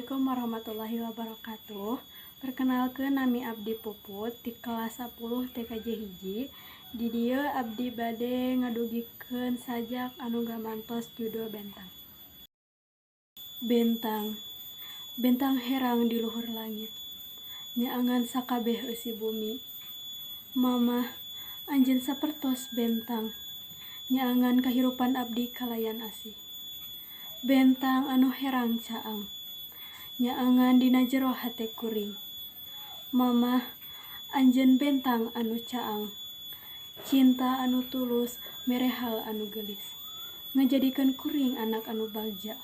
Assalamualaikum warahmatullahi wabarakatuh. Perkenalkeun, nami abdi Puput ti kelas 10 TKJ 1. Di dieu abdi bade ngadugikeun sajak anu gamantos judul Bentang. Bentang, bentang herang di luhur langit, nyaangan sakabeh eusi bumi. Mamah, anjeun sapertos bentang, nyaangan kahirupan abdi kalayan asih. Bentang anu herang caang, nyaangan dina jero hate kuring. Mamah, anjeun bentang anu caang, cinta anu tulus, mere hal anu geulis, ngajadikeun kuring anak anu bagja.